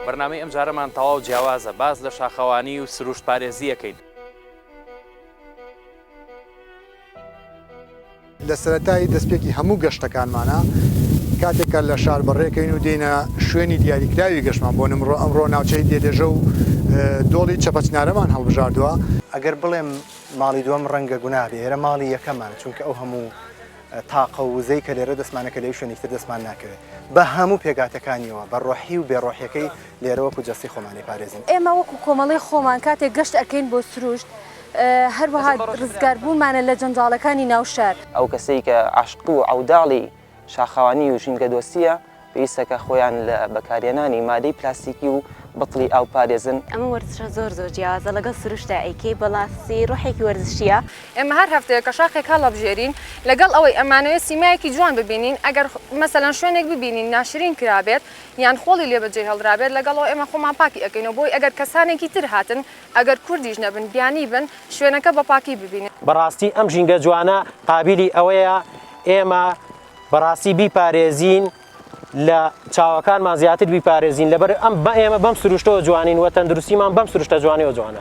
بەرنامەی ئەمجارەمان تەواو جیاوازە، باس لە شاخەوانی و سروشت پارێزی ئەکەین. لە سەرەتای دەستپێکی هەموو گەشتەکانمانا کاتێک کە لە شار بەڕێکەین و دێینە شوێنی دیاریکراوی گەشتمان بۆ نمڕۆ ئەمڕۆ ناوچەی دێلێژە و دۆڵی چەپەچنارەمان هەڵبژاردووە. ئەگەر بڵێم ماڵی دووەم ڕەنگە گوناه بێ، ئێرە ماڵی یەکەمانە، چونکە ئەو هەموو تاقە و وزەی کە لێرە دەستمانە کە لە هیچ شوێنێکی تر دەستمان ناکەوێت بە هەموو پێکهاتەکانیەوە بە ڕۆحی و بێ ڕۆحیەکەی لێرە وەکو جەستەی خۆمان ئەیپارێزین. ئێمە وەکو کۆمەڵەی خۆمان کاتێک گەشت ئەکەین بۆ سروشت هەروەها ڕزگاربوونمانە لە جەنجاڵەکانی ناو شار. ئەو کەسەی کە عاشق و عەوداڵی شاخەوانی و ژینگەدۆستییە، پێویستە کە خۆیان لە بەکارهێنانی مادەی پلاستیکی و بتڵی ئاو بپارێزن. ئەمە وەرزشە زۆر زۆر جیاوازە لەگەڵ سروشتا ئەیکەی بەڵاسی ڕۆحێکی وەرزشیە. ئێمە هەر هەفتەیە کە شاخێک هەڵەبژێرین لەگەڵ ئەوەی ئەمانەوێت سیمایەکی جوان ببینین ئەگەر مەسەلەن شوێنێک ببینین ناشرین کرابێت یان خۆڵی لێ بەجێ هێڵدرابێت لەگەڵ ئەوە ئێمە خۆمان پاکی ئەکەینەوە بۆی ئەگەر کەسانێکی تر هاتن ئەگەر کوردیش نەبن بیانی بن شوێنەکە بە پاکی ببینن. بەڕاستی ئەم ژینگە جوانە قابیلی ئەوەیە ئێمە بەڕاستی بیپارێزین لە چاوەکانمان زیاتر بیپارێزین لەبەر ئەم بە ئێمە بەم سروشتەوە جوانین وە تەندروستیمان بەم سروشتە جوانەوە جوانە.